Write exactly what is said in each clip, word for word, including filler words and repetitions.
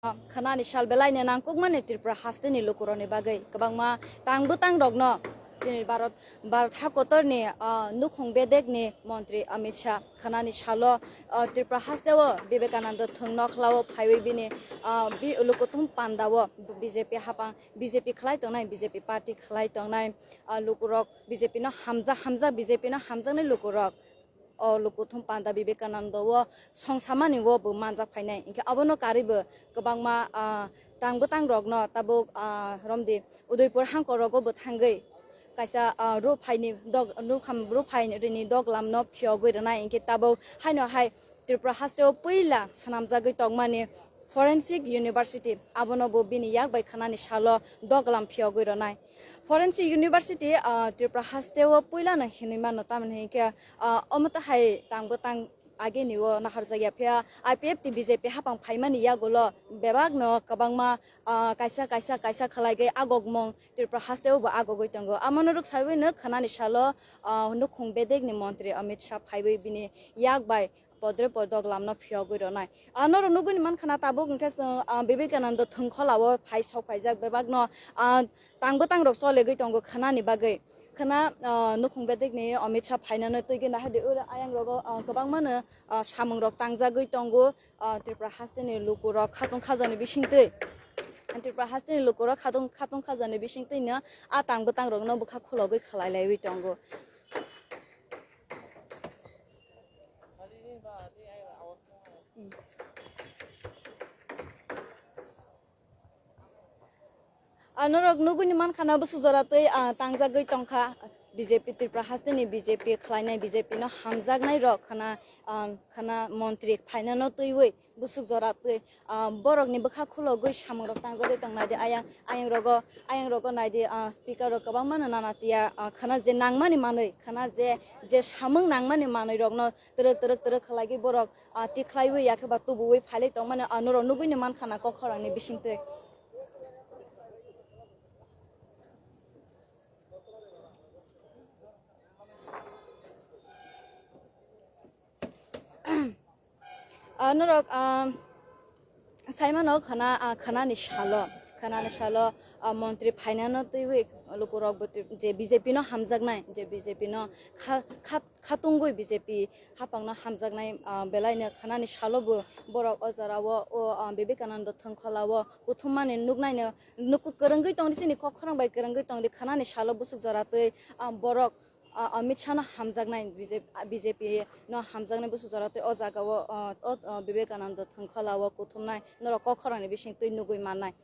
Khwnani sal belaino nangkukmani Tripura hasteni lukurokni bagwi kwbangma tang bwtangrokno chini Bharat, Bharat hakotorni, ah, nukhung bedekni montri Amit Shah khwnani salo, ah, Tripura hasteo Vivekananda thwng nokhlao phaiwi bini, ah, bi-, lukuthum pandao B J P hapang, B J P khlai tongnai, B J P party khlai tongnai, ah, lukurok B J P no hamjak, hamjak B J P no hamjaknai lukurok. O lukuthum panda Vivekananda o songsamani o bo manjak phainai. Hinkhe abono karwi bo kwbangma, ah, tang bwtang rokno tabuk, ah, romdi Udaipur hangkor rogo bo thangwi kaisa, ah, ruphaini dog, rukham, ruphaini doglamno phiyogwi rwnai. Hinkhe tabuk haino hai Tripura hasteo puila swnamjagwi tongmani Forensic University, abono bo bini yak bai khwnani salo doglam phiyogwi rwnai. Forensic University, ah, Tripura hasteo puilano hinwi mano, tamoni hinkhe, ah, omo ta hai tang bwtang ageni o naharjakya, phiya I P F T B J P hapang phaimani yagulo bebakno kwbangma, ah, kaisa, kaisa, kaisa khlaigwi agokmung Tripura hasteo bo agogwi tongo. Amono rwksaiwi no khwnani salo, ah, nukhung bedekni montri Amit Shah phaiwi bini yak bai podre podok lamno phiyogwi rwnai. Ah, norok nugwi ni mankha na tabuk hinkhe chwng, ah, Vivekananda thwngkhola o phai sok phaijak bebakno, ah, tang bwtang rok cholegwi tongo khwnani bagwi. Khwna, ah, nukhung bedekni Amit Shah phainano twigwi nahadi oro ayang rogo, ah, kwbangmano, ah, samung rok tangjagwi tongo, ah, Tripura hasteni lukurok khatung khajani bisingtwi. Tripura hasteni lukurok khatung, khatung khajani bisingtwino ah tang bwtang rokno bwkha khulogwi khlai laiwi tongo. Ah, norok nugwi ni mankha na bwswk jora twi, ah, tangjagwi tongkha B J P Tripura hasteni B J P khlainai, B J P no hamjaknai rok khwna, ah, khwna montri phainano twiwi bwswk jora twi, ah, borokni bwkha khulogwi samung rok tangjagwi tong naidi ayang, ayang rogo, ayang rogo naidi, ah, speaker rok kwbangma no nana tiya, ah, khwna je nangmani manwi, khwna je, je samung nangmani manwi rokno twrwk, twrwk, twrwk khlaigwi borok, ah, tikhlaiwi yakhe ba tubuwi phailai tongmani, ah, norok nugwi ni mankha na kok khorang ni bisingtwi. Ah, norok, ah, saimano khwna, ah, khwnani salo, khwnani salo, ah, montri phainano twiwi lukurok bo twi-, je B J P no hamjaknai, je B J P no kha-, kha-, khatungwi B J P hapangno hamjaknai, ah, belaino khwnani salo bo borok o jorao o, ah, Vivekananda thwngkhola o kuthummani nuknaino nuku kwrwngwi tongdi, chini kok khorang bai kwrwngwi tongdi, khwnani salo bwswk jora twi, ah, borok, ah, Amit Shah no hamjaknai, B J P, B J P no hamjaknai bwswk jora twi o jaga o, ah, o, ah, Vivekananda thwngkhola o kuthumnai norok kok khorang ni bising twi nugwi mannai.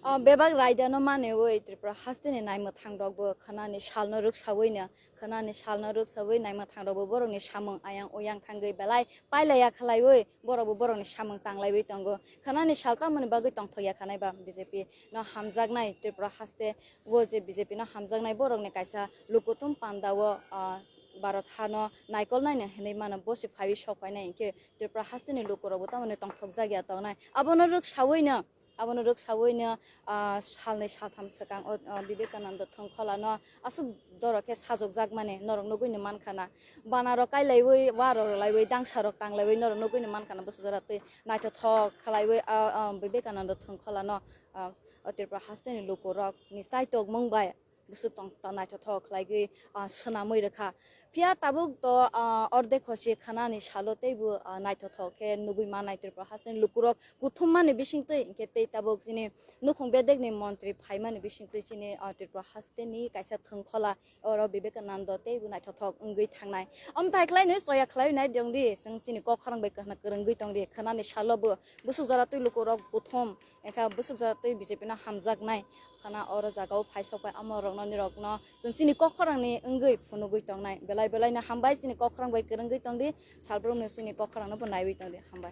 Ah, bebak raida no mane oi Tripura hasteni naimwthang rok bo khwnani sal no rwksawi no, khwnani sal no rwksawi naimwthang rok bo borok ni samung ayang oyang thangwi belai pailaiya khlaiwi borok bo borok ni samung tanglaiwi tongo. Khwnani sal tamoni bagwi tongthokya khanai ba B J P no hamjaknai Tripura haste o je B J P no hamjaknai borok ni kaisa lukuthum panda o, ah, Bharat ha no naikolnai no hinwi mano, bosi phaiwi sok phainai hinkhe Tripura hasteni lukurok bo tamoni tongthokjakya tongnai. Abono rwksawi no, abono rwksawi no, ah, salnwi saltham swkang o, ah, Vivekananda thwngkhola no aswk dorok khe sajokjak mani norok nugwi no mankha na. Bana rok kailaiwi, wa rok rwlaiwi, dangsa rok tanglaiwi norok nugwi no mankha na, bwswk jora twi naithothok khlaiwi, ah, ah, Vivekananda thwngkhola no, ah, o Tripura hasteni lukurok ni chaitok mung bai bwswk tong, tong naithothok khlaigwi, ah, swnamwi rwkha. Phiya tabuk to, ah, ordek hosi khwnani salo teibo, ah, naithothok khe nugwi mannai Tripura hasteni lukurok kuthummani bisingtwi, hinkhe tei tabuk chini nukhung bedekni montri phaimani bisingtwi chini, ah, Tripura hasteni kaisa thwngkhola oro Vivekananda teibo naithothok wngwi thangnai. Omo tai khlaino choya khlaiwi nai dongdi, chwng chini kok khorang bai kwrwngwi tongdi, khwnani salo bo bwswk jora twi lukurok kuthum, Ekha bwswk jora twi B J P no hamjaknai khana oro jaga o phai sok bai, amo rok no nirok no chwng chini kok khorang ni wngwi phunugwi tongnai. Belai belai no hambai, chini kok khorang bai kwrwngwi tongdi, salbrum no chini kok khorang no bo naiwi tongdi, hambai.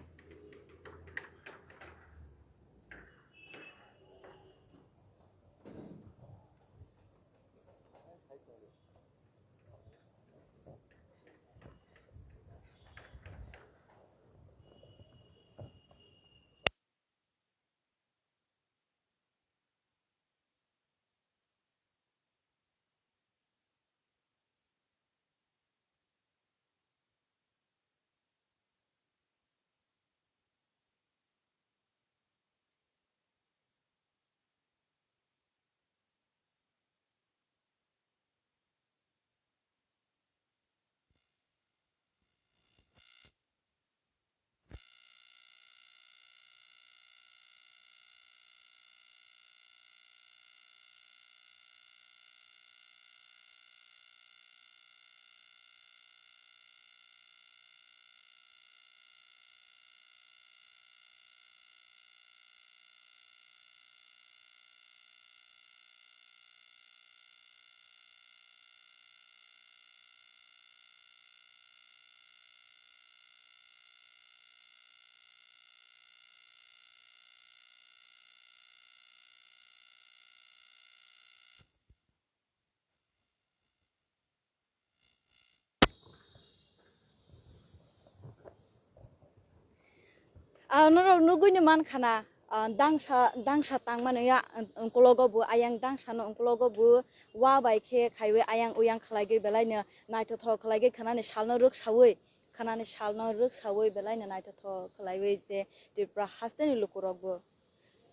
Ah, norok nugui no man khana, ah, dangsa, dangsa tang mano ya, ang-, angkulogo bo, ayang dangsa no angkulogo bo, wa bai khe khaiwi ayang uyang khlai gwi belai no naithothok khlai gwi khana ni sal no rwk saui, khana ni sal no rwk saui belai no naithothok khlai wi je Tripura haste ni luku rok bo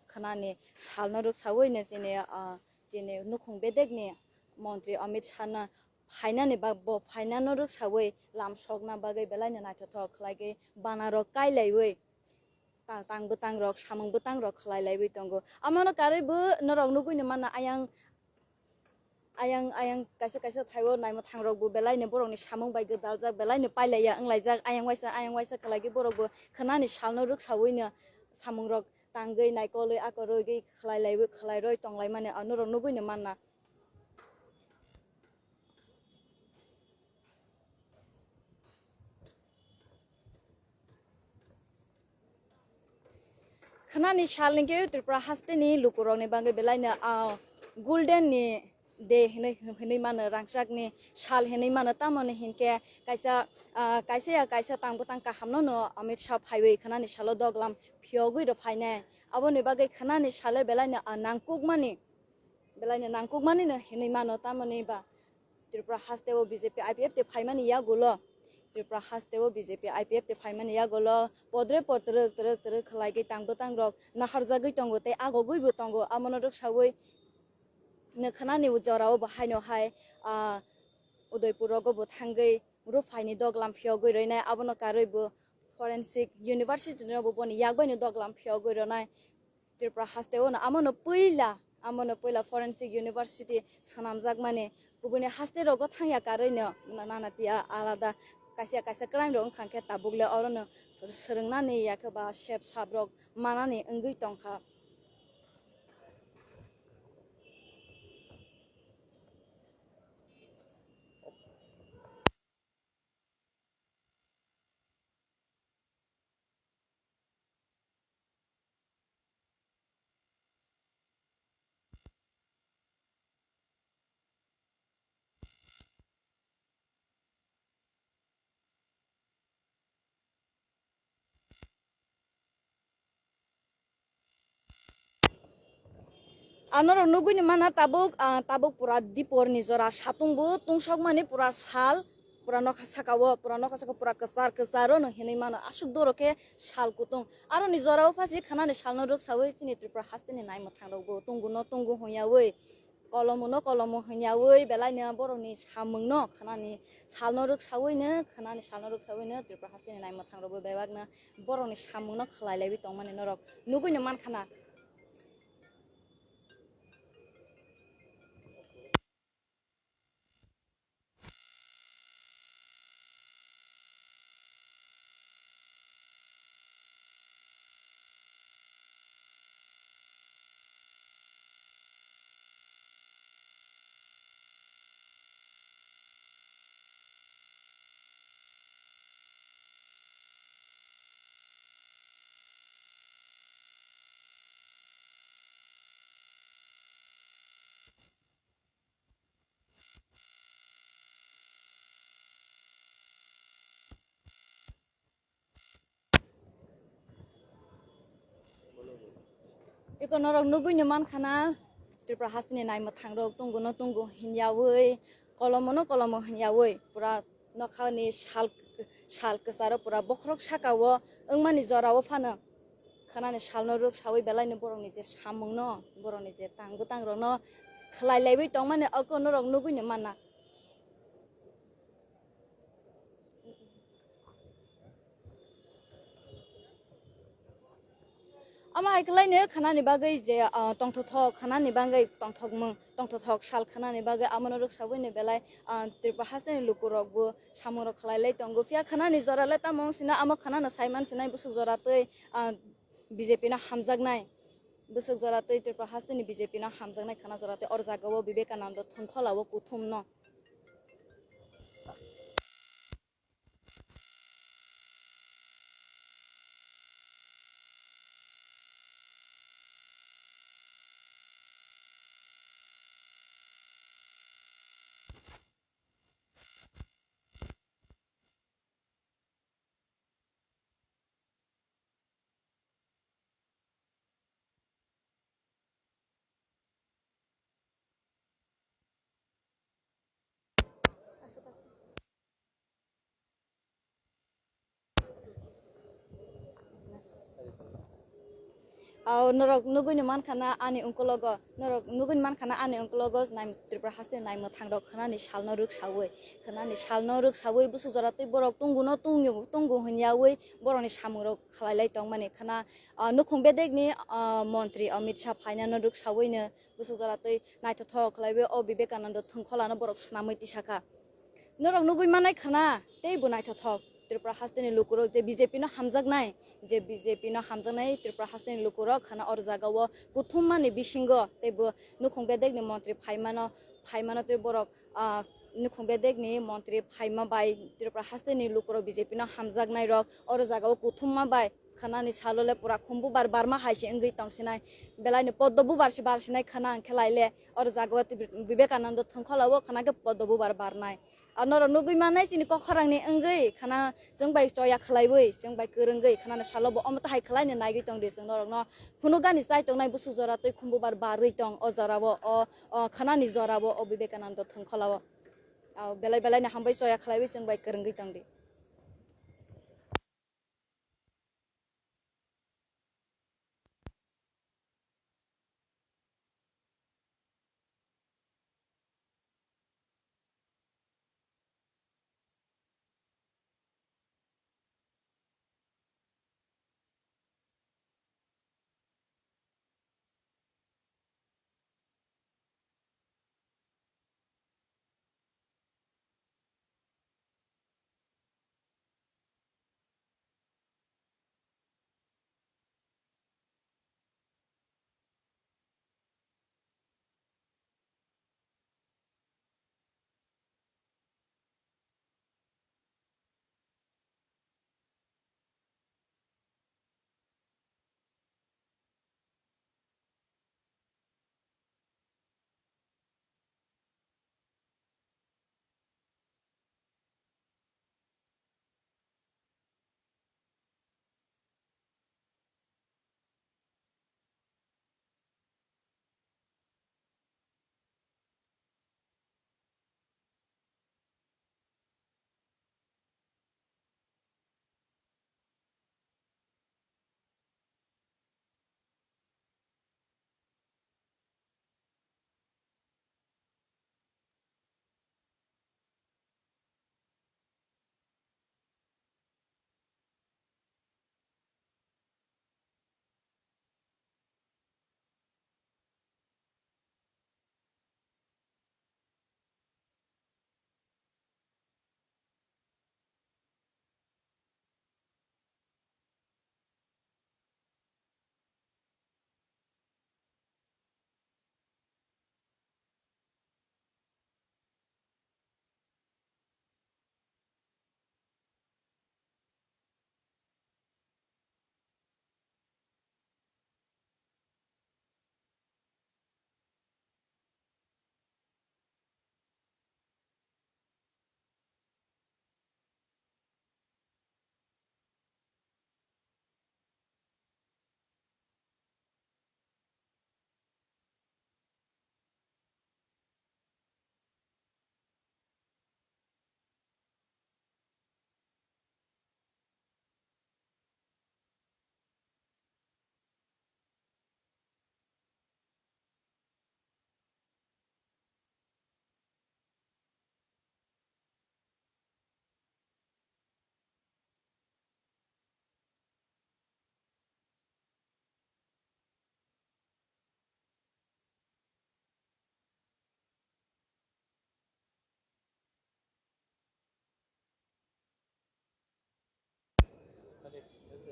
khana ni sal no rwk saui no chini, ah, chini nukhung bedek ni montri Amit Shah no phainani bak-, bo phainano rwksaui lam sokna bagwi belaino naithothok khlaigwi banarok kailaiwi ta-, tang bwtangrok, samung bwtangrok khlailaiwi tongo. Amano karwi bo norok nugwino manna ayang, ayang, ayang kaisa kaisa thaio naimwthangrokbo belaino borokni samung bai gwdaljak, belaino pailaiya wnglaijak, ayang waisa, ayang waisa khlaigwi borokbo khwnani salno rwksawino samungrok tangwi naikolwi akorwi khlailaiwi khlairwi tonglaimani norok nugwino manna. Khwnani sal hinkhe Tripura hasteni lukurokni bagwi belaino, ah, golden ni day hinwi, hinwi mano, rangchakni sal hinwi mano, tamoni hinkhe kaisa, ah, kaisa ya kaisa tang bwtang kahamno no Amit Shah phaiwi khwnani salo doglam phiyogwi rw phainai. Aboni bagwi khwnani salo belaino, ah, nangkukmani. Belaino nangkukmani no hinwi mano, tamoni ba Tripura hasteo B J P I P F te phaimani yagulo, Tripura hasteo B J P I P F te phaimani yagulo podre pod twrwk twrwk twrwk khlaigwi tang bwtangrok naharjagwi tongo tei agogwibo tongo. Amono rwksaui no khwnani jorao bo haino hai, ah, Udaipur rogo bo thangwi ruphaini doglam phiyogwi rwnai, abono karwi bo Forensic University no bo boni yakbaino doglam phiyogwi rwnai. Tripura hasteo no amono puila, amono puila Forensic University swnamjakmani. Kubuni haste rogo thangya karwi no na-, nana tiya alada kaisa kaisa crime rok wngkha khe tabuk le oro no swrwngnani yakhe ba sep sap rok manani wngwi tongkha. Anorok nugwini mana tabuk, ah, tabuk pura dipor ni jora satung bo tungsok mani pura sal, pura nokha saka o, pura nokha saka pura kwchar kwchar o no hinwi mano, aswk doro khe sal kutung. Aro ni jora o phasi khana ni sal no rwksaui chini Tripura haste ni naimwthang rok bo tungu no tungu hwnyaui, kolomo no kolomo hwnyaui belai no borok ni samung no khana ni sal no rwksaui no, khana ni sal no rwksaui no Tripura haste ni naimwthang rok bo bebak no borok ni samung no khlai laiwi tongmani norok nugwi no mankha na. Eko norok nugwi no mankha na, Tripura hasteni naimwthang rok tungu no tungu hinyaui, kolomo no kolomo hinyaui, pura nokha ni sal, sal kwcharo pura bokhorok saka o wngmani jora o phano khana ni sal no rwksaui belai no borok ni je samung no, borok ni je tang bwtang rok no khlai laiwi tongmani oko norok nugwi no manna. Omo hai khlai no khana ni bagwi je, ah, tongthothok, khana ni bagwi tongthokmung, tongthothok sal khana ni bagwi amo no rwksaui no belai, ah, Tripura hasteni luku rok bo samung rok khlai lai tongo. Phiya khana ni jora le tamo wng sino, amo khana no sai man sinai bwswk jora twi, ah, B J P no hamjaknai. Bwswk jora twi Tripura hasteni B J P no hamjaknai khana jora twi or jaga o Vivekananda thongkhola o kuthum no. Ao norok nugui ni mankha na ani ungkologo, norok nugui ni mankha na ani ungkologo nai-, Tripura haste ni naimwthang rok khwnani salno rwksaui, khwnani salno rwksaui busuk jora tei borok tungu no tungu, tungu hwnyaui borokni samung rok khlai lai tongmani khwna, ah, nukhung bedek ni, ah, montri Amit Shah phainano rwksaui no busuk jora tei naithothok khlaiwi o Vivekananda thwngkholano borok swnamwi tisakha. Norok nugui manai khwna, tei bo naithothok. Tripura hasteni lukurok je B J P no hamjaknai, je B J P no hamjaknai Tripura hasteni lukurok khwna oro jagao kuthum mani bisingo tei bo nukhung bedekni montri phaimano, phaimano tei borok, ah, nukhung bedekni montri phaima bai Tripura hasteni lukurok B J P no hamjaknairok oro jagao kuthumma bai khwnani salo le pura khum bubar barma hai se wngwi tongsinai. Belai ni poddo bubar se barsinai khwna hwnkhe lai le oro jaga o Tibir-, Vivekananda thwngkhola o khwna khe poddo bubar barnai. Ar norok nugui mannai chini kok khorang ni wngwi khwna chwng bai choya khwlaiwi, chwng bai kwrwngwi khwnani salo bo omo tahai khwlai ni naigwi tong di chwng norok no phunukgani chai tongnai busuk jora twi khum bubar barwi tong o jora o, o, o khwnani jora o, o Vivekananda thwngkhola o. O belai belai ni hambai choya khwlaiwi chwng bai kwrwngwi tong di.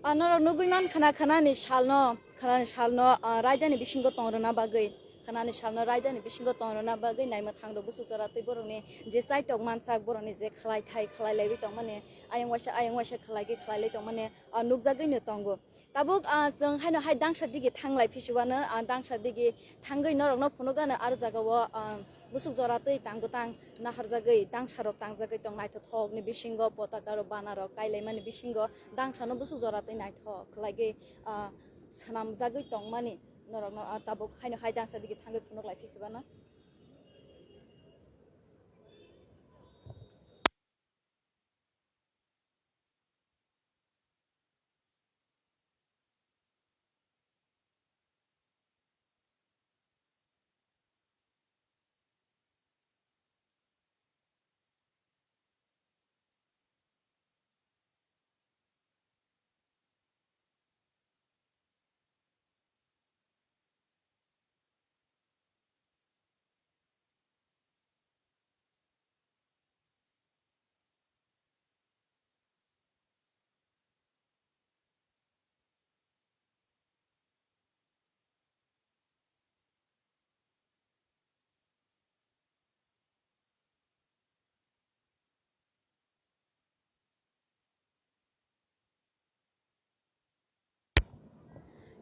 Ah, norok nugui man khana, khanani salno, khanani salno, ah, raidani bisingo tong rwna bagwi, khanani salno raidani bisingo tong rwna bagwi naima thangrok busuk jora tei borokni je chaitok mansak, borokni je khlai thai khlai laiwi tongmani, ayang waisa, ayang waisa khlai khe khlai lai tongmani, ah, nukjagwi no tongo. Tabuk, ah, chwng haino hai dangsa digi thanglai phisiwano, ah, dangsa digi thangwi norokno phunukgano aro jagao, ah, busuk jora tei tang bwtang naharjagwi dangsarok tangjagwi tong naithothokni bisingo potaka rok bana rok kailaimani bisingo dangsano busuk jora tei naithok khlaigwi, ah, swnamjagwi tongmani norokno, ah, tabuk haino hai dangsa digi thangwi phunuklai phisiwano.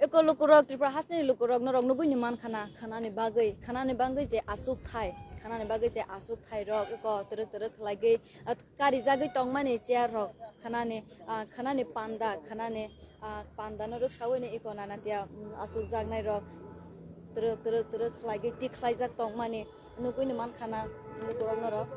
Ko lukurok, Tripura hasteni lukurok norok nugui ni mankha na, khanani bagwi, khanani bagwi je asuk thai, khanani bagwi je asuk thai rok ko twrwk twrwk khlaigwi, ah, karijagwi tongmani chair rok, khanani, ah, khanani panda, khanani, ah, panda no rwksawi ni iko nana tia, mm, asuk jaknai rok twrwk twrwk twrwk khlaigwi tik khlaijak tongmani nugui ni mankha na lukurok norok.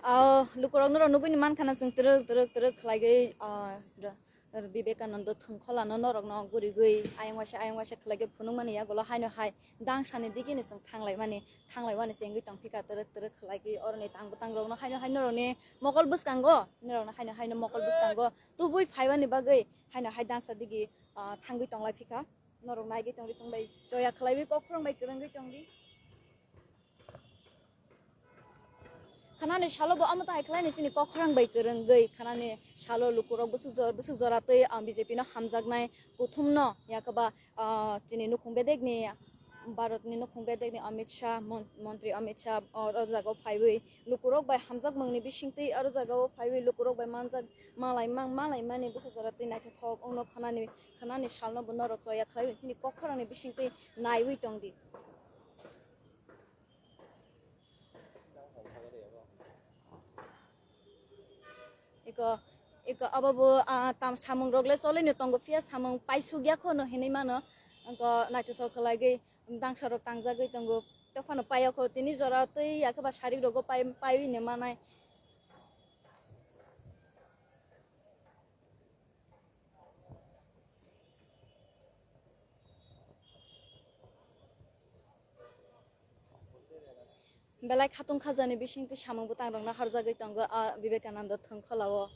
Ah, lukurok norok nugui ni mankha na chwng twrwk twrwk twrwk khlaigwi, ah, r-, r-, Vivekananda thwngkholano norokno gurigwi ayang waisa ayang waisa khlaigwi phunukmani yagulo haino hai dangsani digini chwng thanglai mani, thanglai mani chengwi tongphika twrwk twrwk khlaigwi oroni tang bwtang rokno haino hai norokni mokol bwskango, norokno haino haino mokol bwskango tubui phaimani bagwi haino hai dangsa digi, ah, thangwi tonglai phika. Norok naigwi tongdi chwng bai choya khlaiwi kok khorang bai kwrwngwi tongdi. Khanani salo bo amo tai khlaini chini kok khorang bai kwrwngwi khanani salo lukurok bwswk jor-, bwswk jora twi, ah, B J P no hamjaknai kuthumno yakaba, ah, chini nukhung bedekni, Bharatni nukhung bedekni Amit Shah, mon-, montri Amit Shah, oh, o jagao phaiwi lukurok bai hamjakmungni bisingtwi aro jagao phaiwi lukurok bai manjak malai mang-, malaimani bwswk jora twi naithothok wngno khanani, khanani salno bo norok choya khlaiwi chini kok khorangni bisingtwi naiwi tongdi. Iko, iko abo bo, ah, tam samung rok le choli no tongo, phiya samung paisuk ya kho no hinui mano. Iko naithothok khlai gwi dangsa rok tangjagwi tongo. Tei phano paiya kho tini jora tei yakhe ba sarik rogo pai, paiwi ne manai. Belai khatung khajani bisingtwi samung bwtang rokno harjagwi tongo a Vivekananda thwngkhwlao.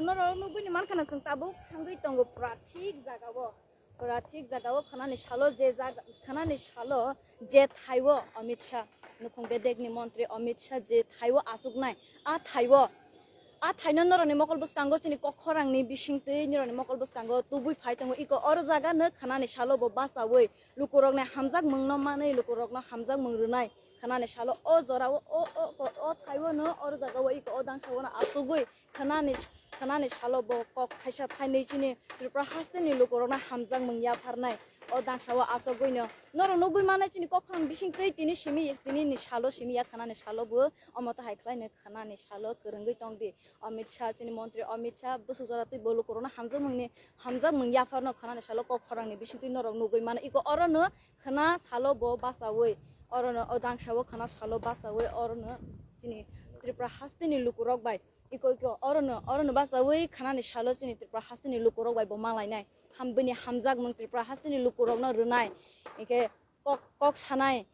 Norok nugwi ni mankha na chwng tabuk thangwi tongo pura thik jagao. Pura thik jagao khanani salo je jaga, khanani salo je thaiwo Amit Shah, nukhung bedekni montri Amit Shah je thaiwo asuknai, a thaiwo, a thaino norokni mokol bwskango chini kok khorangni bisingtwi norokni mokol bwskango tubui phai tongo. Iko oro jaga no khanani salo bo bachawi lukurokni hamjakmungno manwi lukurokno hamjakmung rwnai. Khanani salo o jorao o, o, o, o thaiwo no oro jagao iko o dangsao no asugwi khanani, khanani salo bo kok thaisa thainwi chini Tripura hasteni lukurokno hamjakmung yapharnai. O dangsao asugwi no norok nugwi manai chini kok khorang bisingtwi tini simi, tini ni salo simi ya khanani salo bo omo to hai khlai no khanani salo kwrwngwi tongdi. Amit Shah, chini montri Amit Shah, bwswk jora twi bo lukurokno hamjakmungni, hamjakmung yapharno khanani salo kok khorangni bisingtwi norok nugwi mano. Iko orono khna salo bo bachawi, orono o dangsao khna salo bachawi, orono chini Tripura hasteni lukurok bai. Iko, iko, orono, orono bachawi khanani salo chini Tripura hasteni lukurok bai bo malainai. Ham-, bini hamjakmung Tripura hasteni lukurokno rwnai. Ike kok, kok sanai.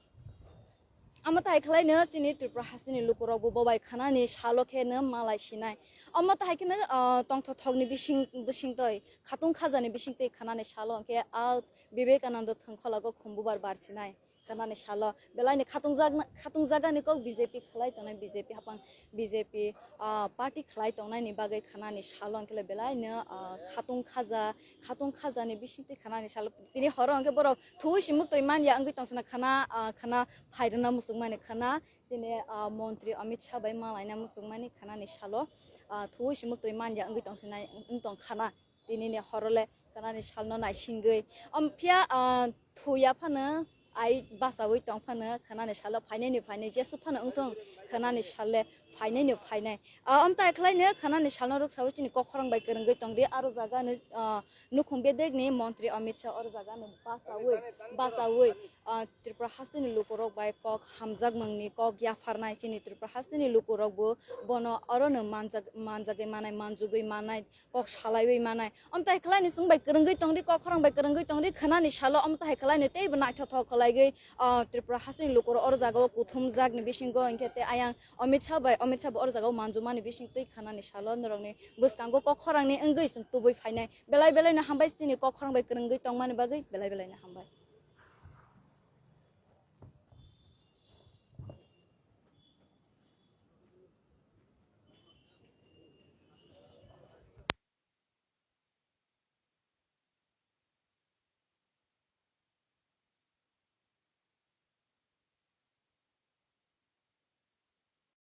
Amo tai khlai no chini Tripura hasteni lukurok bo bobai khanani salo khe no malai sinai. Amo tai khe no, ah, tongthothokni bising, bisingtwi, khatung khajani bisingtwi khanani salo hwnkhe a Vivekananda thwngkhwlago khumbubar bar sinai. Khanani salo belai ni khatung jak, khatung jagani kok B J P khlai tongnai, B J P hapang, B J P, ah, party khlai tongnai ni bagwi khanani salo hwnkhe belai no, ah, khatung khaja, khatung khajani bisingtwi khanani salo tini horo hwnkhe borok thuwi si muktwi man ya wngwi tong sina khana, ah, khana phairwna muchungmani khana chini, ah, montri Amit Shah bai malaina muchungmani khanani salo, ah, thuwi si muktwi man ya wngwi tong sina wng tong khana. tinini horole khwnani salno naisingwi. Om phiya, ah, thuya phano ai bachaui tong phano khwnani salo phainai ni phainai jesuk phano wngthong khwnani salle phainai ni phainai. Ah, om tai khlaino khwnani salno rwksaui chini kok khorang bai kwrwngwi tongdi aro jaga no, ah, nukhung bedekni montri Amit Shah oro jaga no bachaui, bachaui, ah, Tripura hasteni lukurok bai kok hamjakmungni kok yapharnai chini Tripura hasteni lukurok bo bono oro no manjak-, manjagwi manai, manjugwi manai, kok salaiwi manai. Om tai khlaino chwng bai kwrwngwi tongdi, kok khorang bai kwrwngwi tongdi, khwnani salo om tai khlaino teibo naithothok khlaigwi, ah, Tripura hasteni lukurok oro jaga o kuthumjakni bisingo hinkhe tei ayang Amit Shah bai, Amit Shah bo oro jaga o manjumani bising tei khwnani salo norokni bwskango kok khorangni wngwi chwng tubui phainai. Belai belai no hambai chini kok khorang bai kwrwngwi tongmani bagwi belai belai no hambai.